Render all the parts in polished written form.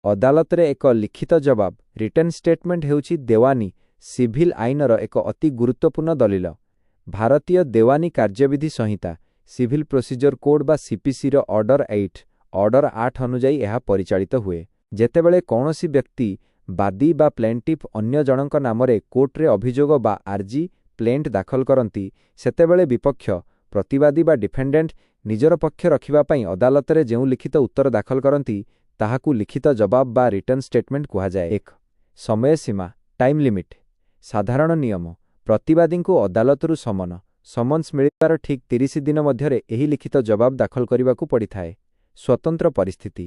ଅଦାଲତରେ ଏକ ଲିଖିତ ଜବାବ, ରିଟନ୍ ଷ୍ଟେଟମେଣ୍ଟ, ହେଉଛି ଦେୱାନୀ, ସିଭିଲ, ଆଇନର ଏକ ଅତି ଗୁରୁତ୍ୱପୂର୍ଣ୍ଣ ଦଲିଲ। ଭାରତୀୟ ଦେୱାନୀ କାର୍ଯ୍ୟବିଧି ସଂହିତା, ସିଭିଲ ପ୍ରୋସିଜର କୋଡ୍ ବା ସିପିସିର ଅର୍ଡର 8, ଅର୍ଡର 8 ଅନୁଯାୟୀ ଏହା ପରିଚାଳିତ ହୁଏ। ଯେତେବେଳେ କୌଣସି ବ୍ୟକ୍ତି, ବାଦୀ ବା ପ୍ଲେଣ୍ଟିଫ୍, ଅନ୍ୟ ଜଣଙ୍କ ନାମରେ କୋର୍ଟରେ ଅଭିଯୋଗ ବା ଆର୍ଜି, ପ୍ଲେଣ୍ଟ ଦାଖଲ କରନ୍ତି, ସେତେବେଳେ ବିପକ୍ଷ, ପ୍ରତିବାଦୀ ବା ଡିଫେଣ୍ଡେଣ୍ଟ, ନିଜର ପକ୍ଷ ରଖିବା ପାଇଁ ଅଦାଲତରେ ଯେଉଁ ଲିଖିତ ଉତ୍ତର ଦାଖଲ କରନ୍ତି, ତାହାକୁ ଲିଖିତ ଜବାବ ବା ରିଟନ୍ ଷ୍ଟେଟମେଣ୍ଟ କୁହାଯାଏ। 1. ସମୟସୀମା, ଟାଇମ୍ ଲିମିଟ୍। ସାଧାରଣ ନିୟମ: ପ୍ରତିବାଦୀଙ୍କୁ ଅଦାଲତରୁ ସମନ, ସମନ୍ସ ମିଳିବାର ଠିକ୍ 30 ଦିନ ମଧ୍ୟରେ ଏହି ଲିଖିତ ଜବାବ ଦାଖଲ କରିବାକୁ ପଡ଼ିଥାଏ। ସ୍ୱତନ୍ତ୍ର ପରିସ୍ଥିତି: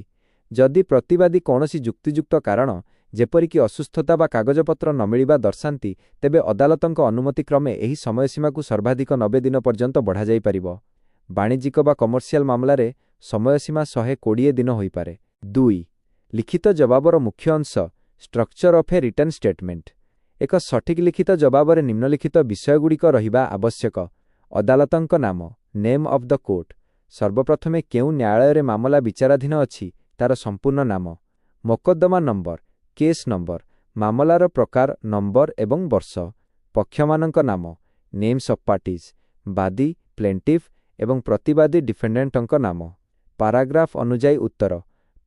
ଯଦି ପ୍ରତିବାଦୀ କୌଣସି ଯୁକ୍ତିଯୁକ୍ତ କାରଣ, ଯେପରିକି ଅସୁସ୍ଥତା ବା କାଗଜପତ୍ର ନ ମିଳିବା ଦର୍ଶାନ୍ତି, ତେବେ ଅଦାଲତଙ୍କ ଅନୁମତି କ୍ରମେ ଏହି ସମୟସୀମାକୁ ସର୍ବାଧିକ 90 ଦିନ ପର୍ଯ୍ୟନ୍ତ ବଢ଼ାଯାଇପାରିବ। ବାଣିଜ୍ୟିକ ବା କମର୍ସିଆଲ ମାମଲାରେ ସମୟସୀମା 120 ଦିନ ହୋଇପାରେ। 2. ଲିଖିତ ଜବାବର ମୁଖ୍ୟ ଅଂଶ, Structure of a written statement. ଏକ ସଠିକ୍ ଲିଖିତ ଜବାବରେ ନିମ୍ନଲିଖିତ ବିଷୟଗୁଡ଼ିକ ରହିବା ଆବଶ୍ୟକ। ଅଦାଲତଙ୍କ ନାମ, ନେମ୍ ଅଫ୍ the court. ସର୍ବପ୍ରଥମେ କେଉଁ ନ୍ୟାୟାଳୟରେ ମାମଲା ବିଚାରାଧୀନ ଅଛି, ତାର ସମ୍ପୂର୍ଣ୍ଣ ନାମ। ମୋକଦ୍ଦମା ନମ୍ବର, କେସ୍ ନମ୍ବର। ମାମଲାର ପ୍ରକାର, ନମ୍ବର ଏବଂ ବର୍ଷ। ପକ୍ଷମାନଙ୍କ ନାମ, ନେମ୍ସ ଅଫ୍ ପାର୍ଟିଜ୍। ବାଦୀ, ପ୍ଲେଣ୍ଟିଫ୍, ଏବଂ ପ୍ରତିବାଦୀ, ଡିଫେଣ୍ଡେଣ୍ଟଙ୍କ ନାମ। ପାରାଗ୍ରାଫ ଅନୁଯାୟୀ ଉତ୍ତର,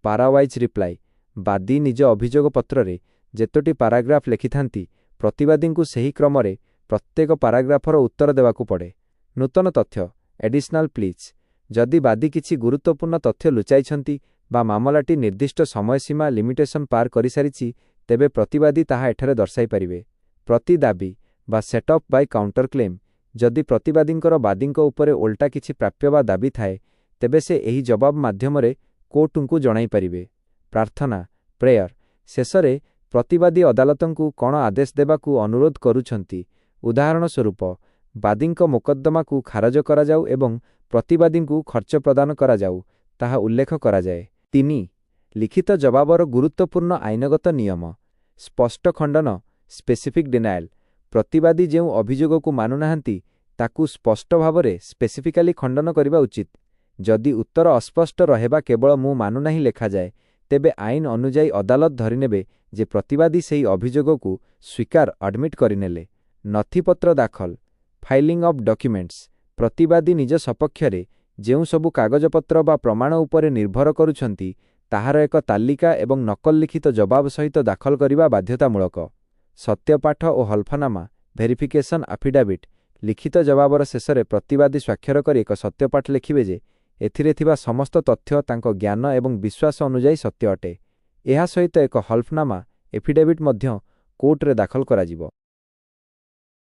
ପାରାୱାଇଜ୍ ରିପ୍ଲାଇ। ବାଦୀ ନିଜ ଅଭିଯୋଗ ପତ୍ରରେ ଯେତୋଟି ପାରାଗ୍ରାଫ ଲେଖିଥାନ୍ତି, ପ୍ରତିବାଦୀଙ୍କୁ ସେହି କ୍ରମରେ ପ୍ରତ୍ୟେକ ପାରାଗ୍ରାଫର ଉତ୍ତର ଦେବାକୁ ପଡ଼େ। ନୂତନ ତଥ୍ୟ, ଏଡିସନାଲ ପ୍ଲିଜ୍। ଯଦି ବାଦୀ କିଛି ଗୁରୁତ୍ୱପୂର୍ଣ୍ଣ ତଥ୍ୟ ଲୁଚାଇଛନ୍ତି ବା ମାମଲାଟି ନିର୍ଦ୍ଦିଷ୍ଟ ସମୟସୀମା, ଲିମିଟେସନ୍, ପାର କରିସାରିଛି, ତେବେ ପ୍ରତିବାଦୀ ତାହା ଏଠାରେ ଦର୍ଶାଇପାରିବେ। ପ୍ରତିଦାବି ବା ସେଟଅପ୍ ବାଇ କାଉଣ୍ଟର କ୍ଲେମ୍। ଯଦି ପ୍ରତିବାଦୀଙ୍କର ବାଦୀଙ୍କ ଉପରେ ଓଲଟା କିଛି ପ୍ରାପ୍ୟ ବା ଦାବି ଥାଏ, ତେବେ ସେ ଏହି ଜବାବ ମାଧ୍ୟମରେ କୋର୍ଟଙ୍କୁ ଜଣାଇପାରିବେ। ପ୍ରାର୍ଥନା, ପ୍ରେୟର। ଶେଷରେ ପ୍ରତିବାଦୀ ଅଦାଲତଙ୍କୁ କ'ଣ ଆଦେଶ ଦେବାକୁ ଅନୁରୋଧ କରୁଛନ୍ତି, ଉଦାହରଣ ସ୍ୱରୂପ, ବାଦୀଙ୍କ ମୋକଦ୍ଦମାକୁ ଖାରଜ କରାଯାଉ ଏବଂ ପ୍ରତିବାଦୀଙ୍କୁ ଖର୍ଚ୍ଚ ପ୍ରଦାନ କରାଯାଉ, ତାହା ଉଲ୍ଲେଖ କରାଯାଏ। 3. ଲିଖିତ ଜବାବର ଗୁରୁତ୍ୱପୂର୍ଣ୍ଣ ଆଇନଗତ ନିୟମ। ସ୍ପଷ୍ଟ ଖଣ୍ଡନ, ସ୍ପେସିଫିକ୍ ଡିନାଏଲ୍। ପ୍ରତିବାଦୀ ଯେଉଁ ଅଭିଯୋଗକୁ ମାନୁନାହାନ୍ତି, ତାକୁ ସ୍ପଷ୍ଟ ଭାବରେ, ସ୍ପେସିଫିକାଲି, ଖଣ୍ଡନ କରିବା ଉଚିତ। ଯଦି ଉତ୍ତର ଅସ୍ପଷ୍ଟ ରହେ ବା କେବଳ "ମୁଁ ମାନୁନାହିଁ" ଲେଖାଯାଏ, ତେବେ ଆଇନ ଅନୁଯାୟୀ ଅଦାଲତ ଧରିନେବେ ଯେ ପ୍ରତିବାଦୀ ସେହି ଅଭିଯୋଗକୁ ସ୍ୱୀକାର, ଆଡମିଟ୍ କରିନେଲେ। ନଥିପତ୍ର ଦାଖଲ, ଫାଇଲିଂ ଅଫ୍ ଡକ୍ୟୁମେଣ୍ଟସ୍। ପ୍ରତିବାଦୀ ନିଜ ସପକ୍ଷରେ ଯେଉଁ ସବୁ କାଗଜପତ୍ର ବା ପ୍ରମାଣ ଉପରେ ନିର୍ଭର କରୁଛନ୍ତି, ତାହାର ଏକ ତାଲିକା ଏବଂ ନକଲ ଲିଖିତ ଜବାବ ସହିତ ଦାଖଲ କରିବା ବାଧ୍ୟତାମୂଳକ। ସତ୍ୟପାଠ ଓ ହଲଫନାମା, ଭେରିଫିକେସନ୍ ଆଫିଡାଭିଟ୍। ଲିଖିତ ଜବାବର ଶେଷରେ ପ୍ରତିବାଦୀ ସ୍ୱାକ୍ଷର କରି ଏକ ସତ୍ୟପାଠ ଲେଖିବେ ଯେ ଏଥିରେ ଥିବା ସମସ୍ତ ତଥ୍ୟ ତାଙ୍କ ଜ୍ଞାନ ଏବଂ ବିଶ୍ୱାସ ଅନୁଯାୟୀ ସତ୍ୟ ଅଟେ। ଏହା ସହିତ ଏକ ହଲଫନାମା, ଏଫିଡେଭିଟ୍ ମଧ୍ୟ କୋର୍ଟରେ ଦାଖଲ କରାଯିବ।